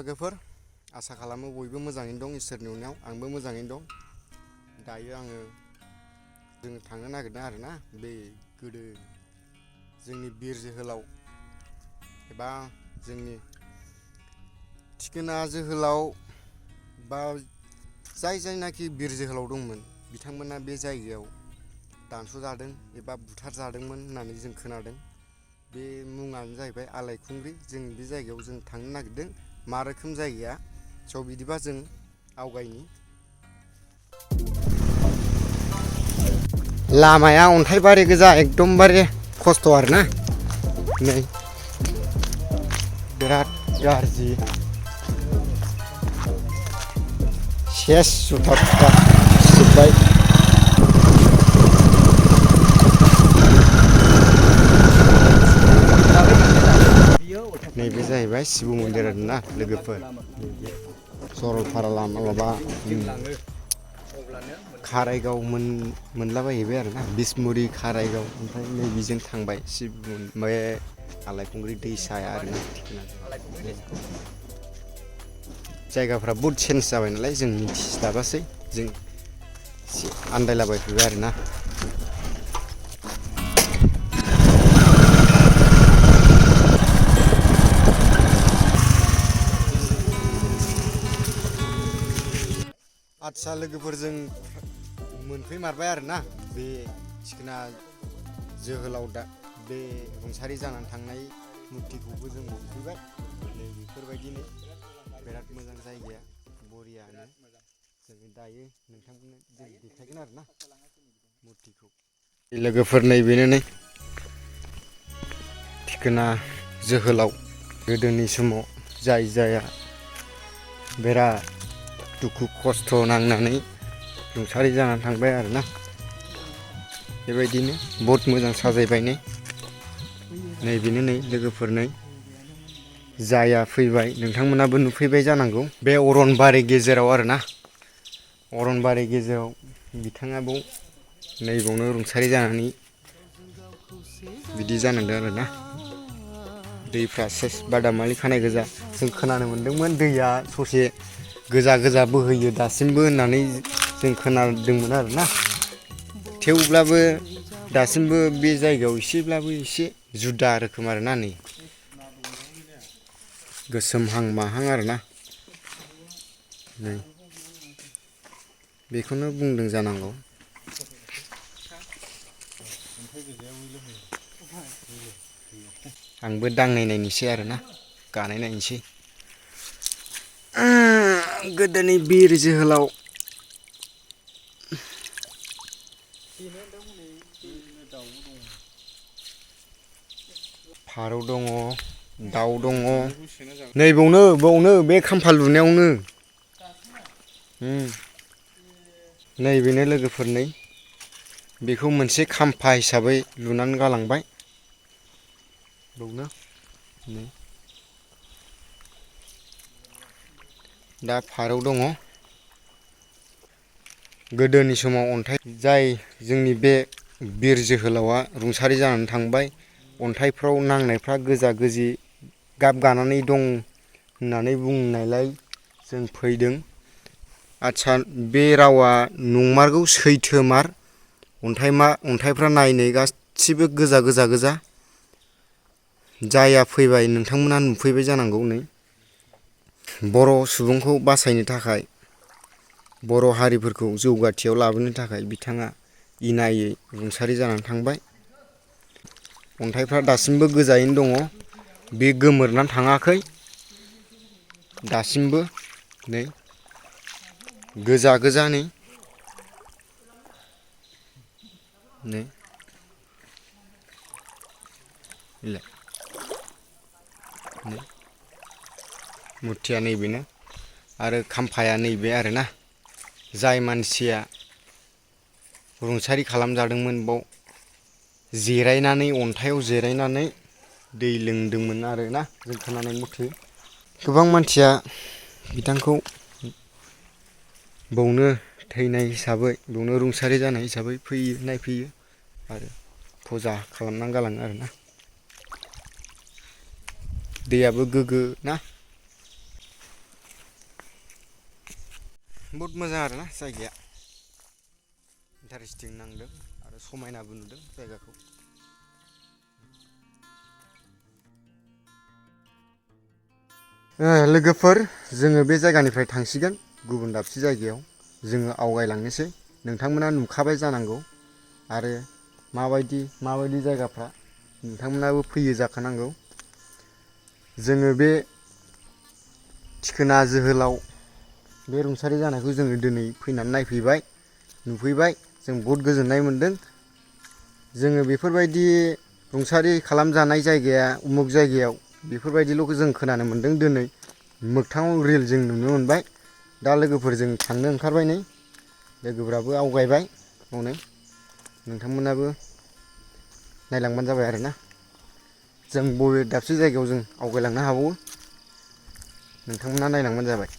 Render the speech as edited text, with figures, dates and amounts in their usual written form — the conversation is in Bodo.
लोगोफोर आसा खालामो बयबो मोजाङैनो दं इसोरनि अननायाव आंबो मोजाङैनो दं। दायो आङो जोङो थांनो नागिरदों आरोना बे गोदो जोंनि बिर जोहोलाव एबा जोंनि थिखोना जोहोलाव बा जायनाखि बिर जोहोलाव दंमोन बिथांमोना बे जायगायाव दानस'जादों एबा बुथारजादोंमोन होननानै जों खोनादों। बे मुङानो जाहैबाय आलायखुंग्रि। जों बे जायगायाव जों थांनो नागिरदों। मा रोखोम जायगाया स' बिदिबा जों आवगायनि। लामाया अन्थाइबारि गोजा एकदमबारे खस्थ' आरोना नै बिराद गाज्रि सेस जुथा सिजोब्बाय। नैबे जाहैबाय शिब मन्दिर आरोना लोगोफोर। सरलपारा लामा माबा खारायगाव मोनलाबायहैबाय आरोना बिसमुरि खारायगाव ओमफ्राय नैबेजों थांबाय बे आलायखुंग्रि दैसाया आरोना जायगाफ्रा बहुद चेन्ज जाबाय नालाय जों मिथिस्लाबासै जों आन्दायलाबायफैबाय आरोना। आदसा लोगोफोर जों मोनफैमारबाय आरोना बे थिखोना जोहोलाव बे रुंसारि जानानै थांनाय मुर्तिखौबो जों मोनफैबाय। नै बेफोरबायदिनो बिराद मोजां जायगाया बरियानो। जों दायो नोंथांमोननो जों देखायगोन आरोना मुर्तिखौ। लोगोफोर नैबेनो नै थिखोना जोहोलाव गोदोनि समाव जाया बिराद दुखु खस्थ' नांनानै रुंसारि जानानै थांबाय आरोना। बेबायदिनो बहुद मोजां साजायबाय नैबेनो नै लोगोफोर नै जाया फैबाय नोंथांमोनाबो नुफैबाय जानांगौ। बे अरनबारि गेजेराव आरोना अरनबारि गेजेराव बिथाङा नैबावनो रुंसारि जानानै बिदि जानांदों आरोना। दैफ्रा सेस बादामालि खानाय गोजा। जों खोनानो मोन्दोंमोन दैया ससे गोजा बोहैयो दासिमबो होननानै जों खोनादोंमोन आरोना। थेवब्लाबो दासिमबो बे जायगायाव एसेब्लाबो एसे जुदा रोखोम आरोना नै गोसोमहां माहां आरोना नै बेखौनो बुंदों जानांगौ। आंबो दांनाय नायनोसै आरोना गानाय नायनोसै। गोदोनि बिर जोहोलाव फारौ दङ दाउ दङ नैबावनो बे खाम्फा लुनायावनो नैबेनो लोगोफोर नै बेखौ मोनसे खाम्फा हिसाबै लुनानै गालांबाय बावनो नै दा फारौ दङ। गोदोनि समाव अन्थाइ जाय जोंनि बे बिर जोहोलावा रुंसारि जानानै थांबाय अन्थाइफ्राव नांनायफ्रा गोजा गोजि गाब गानानै दं होननानै बुंनायलाय जों फैदों। आदसा बे रावा नंमारगौ सैथोमार अन्थाइफ्रा नायनो गासिबो गोजा जाया फैबाय नोंथांमोना नुफैबाय जानांगौ। नै बर' सुबुंखौ बासायनो थाखाय बर' हारिफोरखौ जौगाथियाव लाबोनो थाखाय बिथाङा इनायै रुंसारि जानानै थांबाय। अन्थाइफ्रा दासिमबो गोजायैनो दङ बे गोमोरनानै थाङाखै दासिमबो नै गोजा नै मुर्तिया नैबेनो आरो खाम्फाया नैबे आरोना जाय मानसिया रुंसारि खालामजादोंमोन बाव जिरायनानै अन्थाइयाव जिरायनानै दै लोंदोंमोन आरोना जों खोनानाय मथे गोबां मानसिया बिथांखौ बावनो थैनाय हिसाबै बावनो रुंसारि जानाय हिसाबै फैयो नायफैयो आरो फुजा खालामनानै गालाङो आरोना। दैयाबो गोग्गो ना बहुद मोजां आरोना जायगाया इन्टारेस्टिं नांदों आरो समायनाबो नुदों जायगाखौ। लोगोफोर जोङो बे जायगानिफ्राय थांसिगोन गुबुन दाबसे जायगायाव जोङो आवगायलांनोसै। नोंथांमोना नुखाबाय जानांगौ आरो माबायदि जायगाफ्रा नोंथांमोनाबो फैयो जाखानांगौ। जोङो बे थिखोना जोहोलाव बे रुंसारि जानायखौ जोङो दिनै फैनानै नायफैबाय नुफैबाय जों बहुद गोजोननाय मोनदों। जोङो बेफोरबायदि रुंसारि खालामजानाय जायगाया उमुक जायगायाव बेफोरबायदिल' जों खोनानो मोन्दों, दिनै मोगथाङाव रियेल जों नुनो मोनबाय। दा लोगोफोरजों थांनो ओंखारबाय नै लोगोफोराबो आवगायबाय मावनो। नोंथांमोनाबो नायलांबानो जाबाय आरोना जों बबे दाबसे जायगायाव जों आवगायलांनो हाबावो नोंथांमोना नायलांबानो जाबाय।